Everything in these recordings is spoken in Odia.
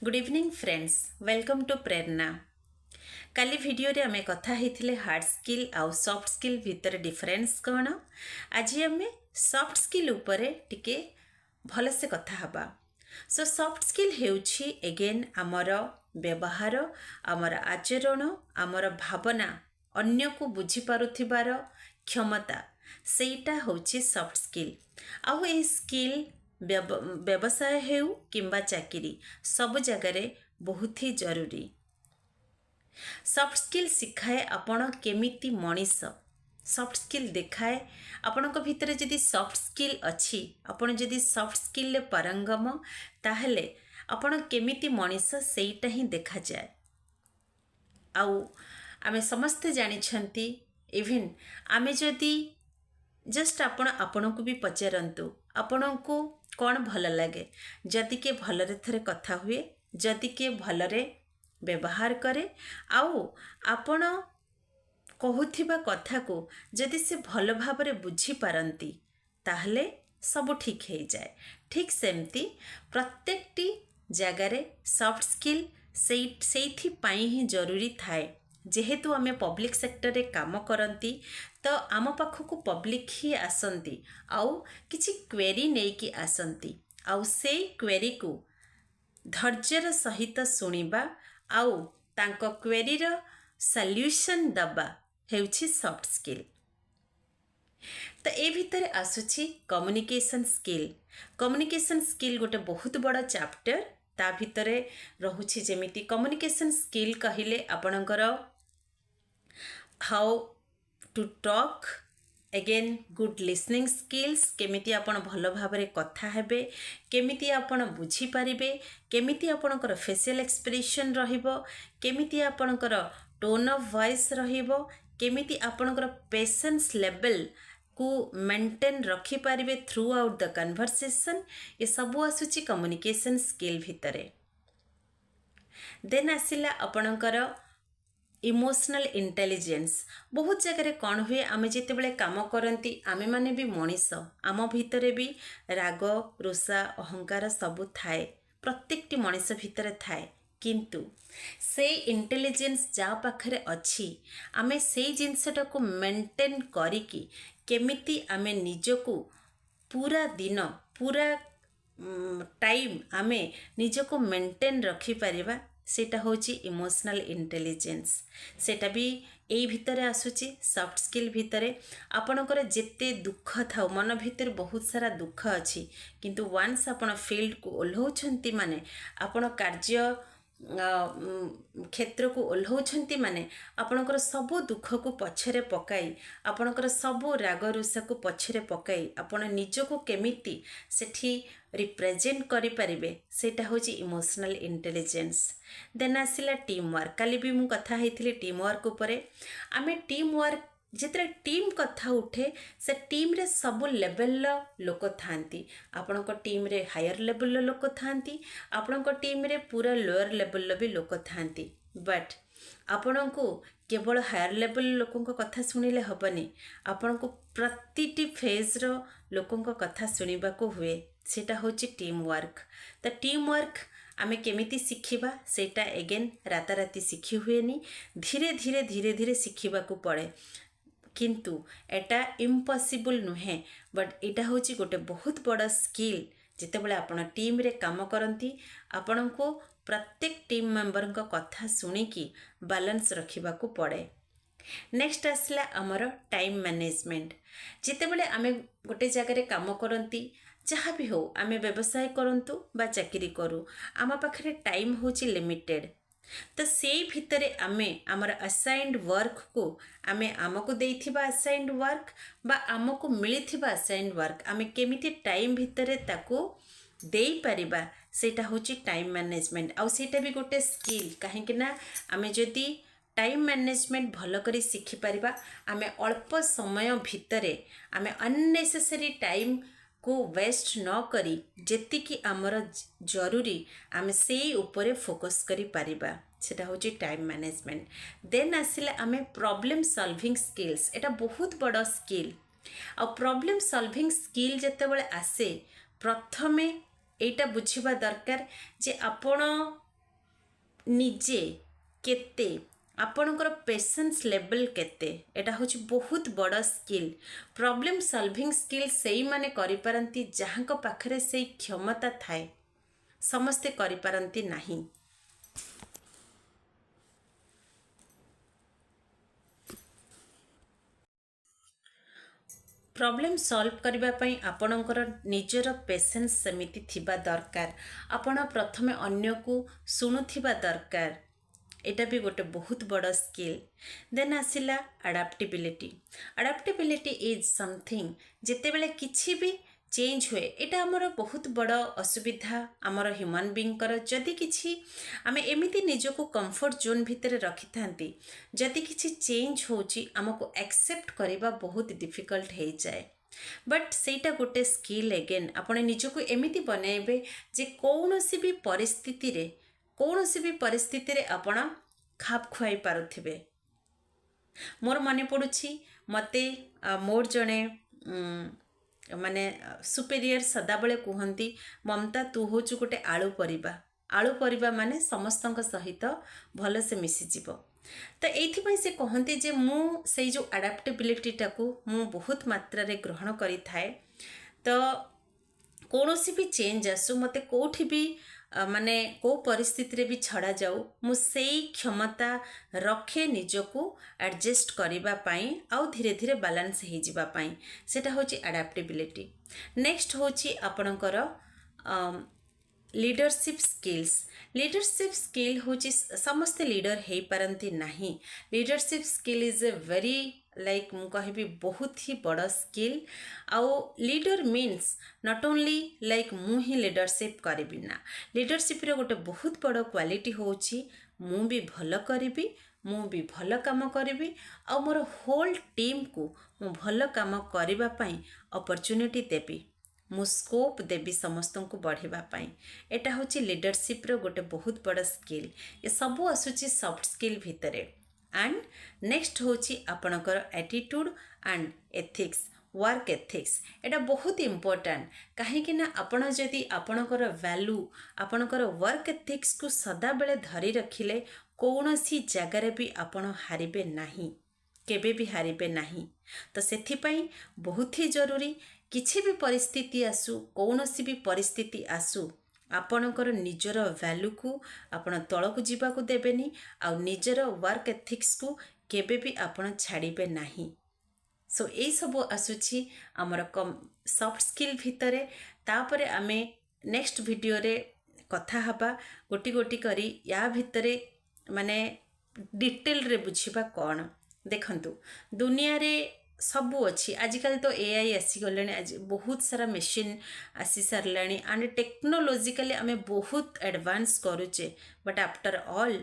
Good evening, friends. Welcome to Prerana. କାଲି ଭିଡ଼ିଓରେ ଆମେ କଥା ହେଇଥିଲେ ହାର୍ଡ଼ ସ୍କିଲ୍ ଆଉ ସଫ୍ଟ ସ୍କିଲ୍ ଭିତରେ ଡିଫରେନ୍ସ କ'ଣ। ଆଜି ଆମେ ସଫ୍ଟ ସ୍କିଲ୍ ଉପରେ ଟିକେ ଭଲସେ କଥା ହେବା। ସୋ ସଫ୍ଟ ସ୍କିଲ୍ ହେଉଛି ଏଗେନ୍ ଆମର ବ୍ୟବହାର, ଆମର ଆଚରଣ, ଆମର ଭାବନା, ଅନ୍ୟକୁ ବୁଝିପାରୁଥିବାର କ୍ଷମତା, ସେଇଟା ହେଉଛି ସଫ୍ଟ ସ୍କିଲ୍। ଆଉ ଏହି ସ୍କିଲ୍ ବ୍ୟବସାୟ ହେଉ କିମ୍ବା ଚାକିରି, ସବୁ ଜାଗାରେ ବହୁତ ହି ଜରୁରୀ। ସଫ୍ଟ ସ୍କିଲ୍ ଶିଖାଏ ଆପଣ କେମିତି ମଣିଷ। ସଫ୍ଟ ସ୍କିଲ୍ ଦେଖାଏ ଆପଣଙ୍କ ଭିତରେ ଯଦି ସଫ୍ଟ ସ୍କିଲ୍ ଅଛି, ଆପଣ ଯଦି ସଫ୍ଟ ସ୍କିଲ୍ରେ ପାରଙ୍ଗମ, ତାହେଲେ ଆପଣ କେମିତି ମଣିଷ ସେଇଟା ହିଁ ଦେଖାଯାଏ। ଆଉ ଆମେ ସମସ୍ତେ ଜାଣିଛନ୍ତି, ଇଭିନ୍ ଆମେ ଯଦି ଜଷ୍ଟ ଆପଣ ଆପଣଙ୍କୁ ବି ପଚାରନ୍ତୁ, ଆପଣଙ୍କୁ କ'ଣ ଭଲ ଲାଗେ? ଯଦି କିଏ ଭଲରେ ଥରେ କଥା ହୁଏ, ଯଦି କିଏ ଭଲରେ ବ୍ୟବହାର କରେ ଆଉ ଆପଣ କହୁଥିବା କଥାକୁ ଯଦି ସେ ଭଲ ଭାବରେ ବୁଝିପାରନ୍ତି, ତାହେଲେ ସବୁ ଠିକ୍ ହେଇଯାଏ। ଠିକ୍ ସେମିତି ପ୍ରତ୍ୟେକଟି ଜାଗାରେ ସଫ୍ଟ ସ୍କିଲ୍ ସେଇଥିପାଇଁ ହିଁ ଜରୁରୀ ଥାଏ। ଯେହେତୁ ଆମେ ପବ୍ଲିକ୍ ସେକ୍ଟରରେ କାମ କରନ୍ତି, ତ ଆମ ପାଖକୁ ପବ୍ଲିକ୍ ହିଁ ଆସନ୍ତି ଆଉ କିଛି କ୍ୱେରି ନେଇକି ଆସନ୍ତି। ଆଉ ସେଇ କ୍ୱେରିକୁ ଧୈର୍ଯ୍ୟର ସହିତ ଶୁଣିବା ଆଉ ତାଙ୍କ କ୍ୱେରିର ସଲ୍ୟୁସନ୍ ଦେବା ହେଉଛି ସଫ୍ଟ ସ୍କିଲ୍। ତ ଏ ଭିତରେ ଆସୁଛି କମ୍ୟୁନିକେସନ୍ ସ୍କିଲ୍। କମ୍ୟୁନିକେସନ୍ ସ୍କିଲ୍ ଗୋଟେ ବହୁତ ବଡ଼ ଚାପ୍ଟର। ତା ଭିତରେ ରହୁଛି ଯେମିତି କମ୍ୟୁନିକେସନ୍ ସ୍କିଲ୍ କହିଲେ ଆପଣଙ୍କର how to talk, again good listening skills, କେମିତି ଆପଣ ଭଲ ଭାବରେ କଥା ହେବେ, କେମିତି ଆପଣ ବୁଝିପାରିବେ, କେମିତି ଆପଣଙ୍କର ଫେସିଆଲ୍ ଏକ୍ସପ୍ରେସନ୍ ରହିବ, କେମିତି ଆପଣଙ୍କର ଟୋନ୍ ଅଫ୍ ଭଏସ୍ ରହିବ, କେମିତି ଆପଣଙ୍କର ପେସେନ୍ସ ଲେଭେଲ୍କୁ ମେଣ୍ଟେନ୍ ରଖିପାରିବେ ଥ୍ରୁ ଆଉଟ୍ ଦ କନଭରସେସନ୍, ଏସବୁ ଆସୁଛି କମ୍ୟୁନିକେସନ୍ ସ୍କିଲ୍ ଭିତରେ। ଦେନ୍ ଆସିଲା ଆପଣଙ୍କର ଇମୋସନାଲ୍ ଇଣ୍ଟେଲିଜେନ୍ସ। ବହୁତ ଜାଗାରେ କ'ଣ ହୁଏ, ଆମେ ଯେତେବେଳେ କାମ କରନ୍ତି, ଆମେମାନେ ବି ମଣିଷ, ଆମ ଭିତରେ ବି ରାଗ, ରୁଷା, ଅହଙ୍କାର ସବୁ ଥାଏ, ପ୍ରତ୍ୟେକଟି ମଣିଷ ଭିତରେ ଥାଏ। କିନ୍ତୁ ସେଇ ଇଣ୍ଟେଲିଜେନ୍ସ ଯାହା ପାଖରେ ଅଛି, ଆମେ ସେଇ ଜିନିଷଟାକୁ ମେଣ୍ଟେନ୍ କରିକି କେମିତି ଆମେ ନିଜକୁ ପୁରା ଦିନ, ପୁରା ଟାଇମ୍ ଆମେ ନିଜକୁ ମେଣ୍ଟେନ୍ ରଖିପାରିବା, ସେଇଟା ହେଉଛି ଇମୋସନାଲ୍ ଇଣ୍ଟେଲିଜେନ୍ସ। ସେଇଟା ବି ଏଇ ଭିତରେ ଆସୁଛି, ସଫ୍ଟ ସ୍କିଲ୍ ଭିତରେ। ଆପଣଙ୍କର ଯେତେ ଦୁଃଖ ଥାଉ, ମନ ଭିତରେ ବହୁତ ସାରା ଦୁଃଖ ଅଛି, କିନ୍ତୁ ୱାନ୍ସ ଆପଣ ଫିଲ୍ଡକୁ ଓହ୍ଲାଉଛନ୍ତି, ମାନେ ଆପଣ କାର୍ଯ୍ୟ କ୍ଷେତ୍ରକୁ ଓହ୍ଲାଉଛନ୍ତି, ମାନେ ଆପଣଙ୍କର ସବୁ ଦୁଃଖକୁ ପଛରେ ପକାଇ, ଆପଣଙ୍କର ସବୁ ରାଗ ରୁଷାକୁ ପଛରେ ପକାଇ ଆପଣ ନିଜକୁ କେମିତି ସେଠି ରିପ୍ରେଜେଣ୍ଟ କରିପାରିବେ, ସେଇଟା ହେଉଛି ଇମୋସନାଲ୍ ଇଣ୍ଟେଲିଜେନ୍ସ। ଦେନ୍ ଆସିଲା ଟିମ୍ ୱାର୍କ। କାଲି ବି ମୁଁ କଥା ହେଇଥିଲି ଟିମ୍ ୱାର୍କ ଉପରେ। ଆମେ ଟିମ୍ ୱାର୍କ, ଯେତେବେଳେ ଟିମ୍ କଥା ଉଠେ, ସେ ଟିମ୍ରେ ସବୁ ଲେଭେଲର ଲୋକ ଥାଆନ୍ତି। ଆପଣଙ୍କ ଟିମ୍ରେ ହାୟର ଲେଭେଲର ଲୋକ ଥାଆନ୍ତି, ଆପଣଙ୍କ ଟିମ୍ରେ ପୁରା ଲୋୟର ଲେଭେଲର ବି ଲୋକ ଥାଆନ୍ତି। ବଟ୍ ଆପଣଙ୍କୁ କେବଳ ହାୟର ଲେଭେଲ ଲୋକଙ୍କ କଥା ଶୁଣିଲେ ହେବନି, ଆପଣଙ୍କୁ ପ୍ରତିଟି ଫେଜ୍ର ଲୋକଙ୍କ କଥା ଶୁଣିବାକୁ ହୁଏ। ସେଇଟା ହେଉଛି ଟିମ୍ ୱାର୍କ। ତ ଟିମ୍ ୱାର୍କ ଆମେ କେମିତି ଶିଖିବା? ସେଇଟା ଏଗେନ୍ ରାତାରାତି ଶିଖି ହୁଏନି, ଧୀରେ ଧୀରେ ଧୀରେ ଧୀରେ ଶିଖିବାକୁ ପଡ଼େ। କିନ୍ତୁ ଏଟା ଇମ୍ପସିବୁଲ୍ ନୁହେଁ, ବଟ୍ ଏଇଟା ହେଉଛି ଗୋଟେ ବହୁତ ବଡ଼ ସ୍କିଲ୍। ଯେତେବେଳେ ଆପଣ ଟିମ୍ରେ କାମ କରନ୍ତି, ଆପଣଙ୍କୁ ପ୍ରତ୍ୟେକ ଟିମ୍ ମେମ୍ବରଙ୍କ କଥା ଶୁଣିକି ବାଲାନ୍ସ ରଖିବାକୁ ପଡ଼େ। ନେକ୍ସଟ ଆସିଲା ଆମର ଟାଇମ୍ ମ୍ୟାନେଜମେଣ୍ଟ। ଯେତେବେଳେ ଆମେ ଗୋଟେ ଜାଗାରେ କାମ କରନ୍ତି, ଯାହା ବି ହେଉ, ଆମେ ବ୍ୟବସାୟ କରନ୍ତୁ ବା ଚାକିରି କରୁ, ଆମ ପାଖରେ ଟାଇମ୍ ହେଉଛି ଲିମିଟେଡ଼୍। ତ ସେଇ ଭିତରେ ଆମେ ଆମର ଆସାଇଣ୍ଡ ୱାର୍କକୁ, ଆମେ ଆମକୁ ଦେଇଥିବା ଆସାଇଣ୍ଡ ୱାର୍କ ବା ଆମକୁ ମିଳିଥିବା ଆସାଇଣ୍ଡ ୱାର୍କ, ଆମେ କେମିତି ଟାଇମ୍ ଭିତରେ ତାକୁ ଦେଇପାରିବା, ସେଇଟା ହେଉଛି ଟାଇମ୍ ମ୍ୟାନେଜମେଣ୍ଟ। ଆଉ ସେଇଟା ବି ଗୋଟେ ସ୍କିଲ୍, କାହିଁକି ନା ଆମେ ଯଦି ଟାଇମ୍ ମ୍ୟାନେଜମେଣ୍ଟ ଭଲ କରି ଶିଖିପାରିବା, ଆମେ ଅଳ୍ପ ସମୟ ଭିତରେ ଆମେ ଅନନେସେସରି ଟାଇମ୍କୁ ୱେଷ୍ଟ ନ କରି ଯେତିକି ଆମର ଜରୁରୀ ଆମେ ସେଇ ଉପରେ ଫୋକସ୍ କରିପାରିବା। ସେଟା ହେଉଛି ଟାଇମ୍ ମ୍ୟାନେଜମେଣ୍ଟ। ଦେନ୍ ଆସିଲା ଆମେ ପ୍ରୋବ୍ଲେମ୍ ସଲଭିଂ ସ୍କିଲ୍ସ। ଏଇଟା ବହୁତ ବଡ଼ ସ୍କିଲ୍। ଆଉ ପ୍ରୋବ୍ଲେମ୍ ସଲଭିଂ ସ୍କିଲ୍ ଯେତେବେଳେ ଆସେ, ପ୍ରଥମେ ଏଇଟା ବୁଝିବା ଦରକାର ଯେ ଆପଣ ନିଜେ କେତେ, ଆପଣଙ୍କର ପେସେନ୍ସ ଲେଭେଲ୍ କେତେ, ଏଇଟା ହେଉଛି ବହୁତ ବଡ଼ ସ୍କିଲ୍। ପ୍ରୋବ୍ଲେମ୍ ସଲଭିଂ ସ୍କିଲ୍ ସେଇମାନେ କରିପାରନ୍ତି ଯାହାଙ୍କ ପାଖରେ ସେଇ କ୍ଷମତା ଥାଏ। ସମସ୍ତେ କରିପାରନ୍ତି ନାହିଁ। ପ୍ରୋବ୍ଲେମ୍ ସଲ୍ଭ କରିବା ପାଇଁ ଆପଣଙ୍କର ନିଜର ପେସେନ୍ସ ସେମିତି ଥିବା ଦରକାର। ଆପଣ ପ୍ରଥମେ ଅନ୍ୟକୁ ଶୁଣୁଥିବା ଦରକାର। ଏଇଟା ବି ଗୋଟେ ବହୁତ ବଡ଼ ସ୍କିଲ୍। ଦେନ୍ ଆସିଲା ଆଡ଼ାପ୍ଟିବିଲିଟି। ଆଡ଼ାପ୍ଟିବିଲିଟି is something, ଯେତେବେଳେ କିଛି ବି ଚେଞ୍ଜ ହୁଏ, ଏଇଟା ଆମର ବହୁତ ବଡ଼ ଅସୁବିଧା ଆମର ହ୍ୟୁମାନ୍ ବିଙ୍ଗଙ୍କର। ଯଦି କିଛି ଆମେ ଏମିତି ନିଜକୁ କମ୍ଫର୍ଟ ଜୋନ୍ ଭିତରେ ରଖିଥାନ୍ତି, ଯଦି କିଛି ଚେଞ୍ଜ ହେଉଛି, ଆମକୁ ଆକ୍ସେପ୍ଟ କରିବା ବହୁତ ଡିଫିକଲ୍ଟ ହେଇଯାଏ। ବଟ୍ ସେଇଟା ଗୋଟେ ସ୍କିଲ୍ ଏଗେନ୍। ଆପଣ ନିଜକୁ ଏମିତି ବନେଇବେ ଯେ କୌଣସି ବି ପରିସ୍ଥିତିରେ ଆପଣ ଖାପ ଖୁଆଇ ପାରୁଥିବେ। ମୋର ମନେ ପଡ଼ୁଛି, ମୋତେ ମୋର ଜଣେ ମାନେ ସୁପେରିୟର ସଦାବେଳେ କୁହନ୍ତି, "ମମତା, ତୁ ହେଉଛୁ ଗୋଟେ ଆଳୁ ପରିବା।" ଆଳୁ ପରିବା ମାନେ ସମସ୍ତଙ୍କ ସହିତ ଭଲସେ ମିଶିଯିବ। ତ ଏଇଥିପାଇଁ ସେ କହନ୍ତି ଯେ ମୁଁ ସେଇ ଯେଉଁ ଆଡ଼ାପ୍ଟେବିଲିଟିଟାକୁ ମୁଁ ବହୁତ ମାତ୍ରାରେ ଗ୍ରହଣ କରିଥାଏ। ତ କୌଣସି ବି ଚେଞ୍ଜ ଆସୁ, ମୋତେ କେଉଁଠି ବି ମାନେ କେଉଁ ପରିସ୍ଥିତିରେ ବି ଛଡ଼ାଯାଉ, ମୁଁ ସେଇ କ୍ଷମତା ରଖେ ନିଜକୁ ଆଡ଼ଜଷ୍ଟ କରିବା ପାଇଁ ଆଉ ଧୀରେ ଧୀରେ ବାଲାନ୍ସ ହେଇଯିବା ପାଇଁ। ସେଇଟା ହେଉଛି ଆଡ଼ାପ୍ଟେବିଲିଟି। ନେକ୍ସଟ ହେଉଛି ଆପଣଙ୍କର ଲିଡରସିପ୍ ସ୍କିଲ୍ସ। ଲିଡରସିପ୍ ସ୍କିଲ୍ ହେଉଛି, ସମସ୍ତେ ଲିଡର ହେଇପାରନ୍ତି ନାହିଁ। Leadership skill is a very like, ମୁଁ କହିବି ବହୁତ ହି ବଡ଼ ସ୍କିଲ୍। ଆଉ leader means not only like ମୁଁ ହିଁ ଲିଡରସିପ୍ କରିବି ନା। ଲିଡରସିପ୍ର ଗୋଟେ ବହୁତ ବଡ଼ କ୍ୱାଲିଟି ହେଉଛି, ମୁଁ ବି ଭଲ କରିବି, ମୁଁ ବି ଭଲ କାମ କରିବି ଆଉ ମୋର ହୋଲ୍ ଟିମ୍କୁ ମୁଁ ଭଲ କାମ କରିବା ପାଇଁ ଅପରଚ୍ୟୁନିଟି ଦେବି, ମୁଁ ସ୍କୋପ୍ ଦେବି ସମସ୍ତଙ୍କୁ ବଢ଼ିବା ପାଇଁ। ଏଇଟା ହେଉଛି ଲିଡରସିପ୍ର ଗୋଟେ ବହୁତ ବଡ଼ ସ୍କିଲ୍। ଏସବୁ ଆସୁଛି ସଫ୍ଟ ସ୍କିଲ୍ ଭିତରେ। ଆଣ୍ଡ ନେକ୍ସଟ ହେଉଛି ଆପଣଙ୍କର attitude and ethics, work ethics। ଏଇଟା ବହୁତ ଇମ୍ପୋର୍ଟାଣ୍ଟ, କାହିଁକି ନା ଆପଣ ଯଦି ଆପଣଙ୍କର ଭ୍ୟାଲୁ, ଆପଣଙ୍କର ୱାର୍କ ଏଥିକ୍ସକୁ ସଦାବେଳେ ଧରି ରଖିଲେ, କୌଣସି ଜାଗାରେ ବି ଆପଣ ହାରିବେ ନାହିଁ, କେବେ ବି ହାରିବେ ନାହିଁ। ତ ସେଥିପାଇଁ ବହୁତ ହି ଜରୁରୀ, କିଛି ବି ପରିସ୍ଥିତି ଆସୁ, କୌଣସି ବି ପରିସ୍ଥିତି ଆସୁ, ଆପଣଙ୍କର ନିଜର ଭ୍ୟାଲୁକୁ ଆପଣ ତଳକୁ ଯିବାକୁ ଦେବେନି ଆଉ ନିଜର ୱାର୍କ ଏଥିକ୍ସକୁ କେବେ ବି ଆପଣ ଛାଡ଼ିବେ ନାହିଁ। ସୋ ଏଇସବୁ ଆସୁଛି ଆମର କମ୍ ସଫ୍ଟ ସ୍କିଲ୍ ଭିତରେ। ତାପରେ ଆମେ ନେକ୍ସଟ ଭିଡ଼ିଓରେ କଥା ହେବା ଗୋଟି ଗୋଟି କରି, ୟା ଭିତରେ ମାନେ ଡିଟେଲରେ ବୁଝିବା କ'ଣ। ଦେଖନ୍ତୁ, ଦୁନିଆରେ ସବୁ ଅଛି। ଆଜିକାଲି ତ ଏଆଇ ଆସିଗଲାଣି, ଆଜି ବହୁତ ସାରା ମେସିନ୍ ଆସି ସାରିଲାଣି ଆଣ୍ଡ ଟେକ୍ନୋଲୋଜିକାଲି ଆମେ ବହୁତ ଆଡ଼ଭାନ୍ସ କରୁଛେ। ବଟ୍ ଆଫ୍ଟର ଅଲ୍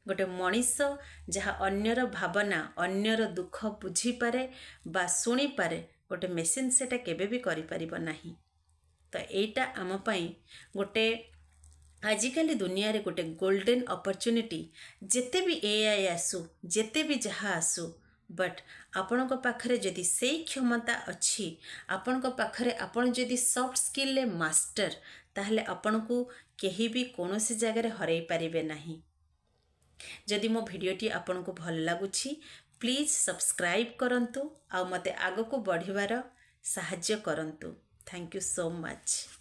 ଗୋଟେ ମଣିଷ ଯାହା ଅନ୍ୟର ଭାବନା, ଅନ୍ୟର ଦୁଃଖ ବୁଝିପାରେ ବା ଶୁଣିପାରେ, ଗୋଟେ ମେସିନ୍ ସେଇଟା କେବେ ବି କରିପାରିବ ନାହିଁ। ତ ଏଇଟା ଆମ ପାଇଁ ଗୋଟେ ଆଜିକାଲି ଦୁନିଆରେ ଗୋଟେ ଗୋଲ୍ଡେନ୍ ଅପରଚ୍ୟୁନିଟି। ଯେତେ ବି ଏଆଇ ଆସୁ, ଯେତେ ବି ଯାହା ଆସୁ, ବଟ୍ ଆପଣଙ୍କ ପାଖରେ ଯଦି ସେଇ କ୍ଷମତା ଅଛି, ଆପଣଙ୍କ ପାଖରେ ଆପଣ ଯଦି ସଫ୍ଟ ସ୍କିଲ୍ରେ ମାଷ୍ଟର, ତାହେଲେ ଆପଣଙ୍କୁ କେହି ବି କୌଣସି ଜାଗାରେ ହରାଇ ପାରିବେ ନାହିଁ। ଯଦି ମୋ ଭିଡ଼ିଓଟି ଆପଣଙ୍କୁ ଭଲ ଲାଗୁଛି, ପ୍ଲିଜ୍ ସବସ୍କ୍ରାଇବ୍ କରନ୍ତୁ ଆଉ ମୋତେ ଆଗକୁ ବଢ଼ିବାର ସାହାଯ୍ୟ କରନ୍ତୁ। Thank you so much.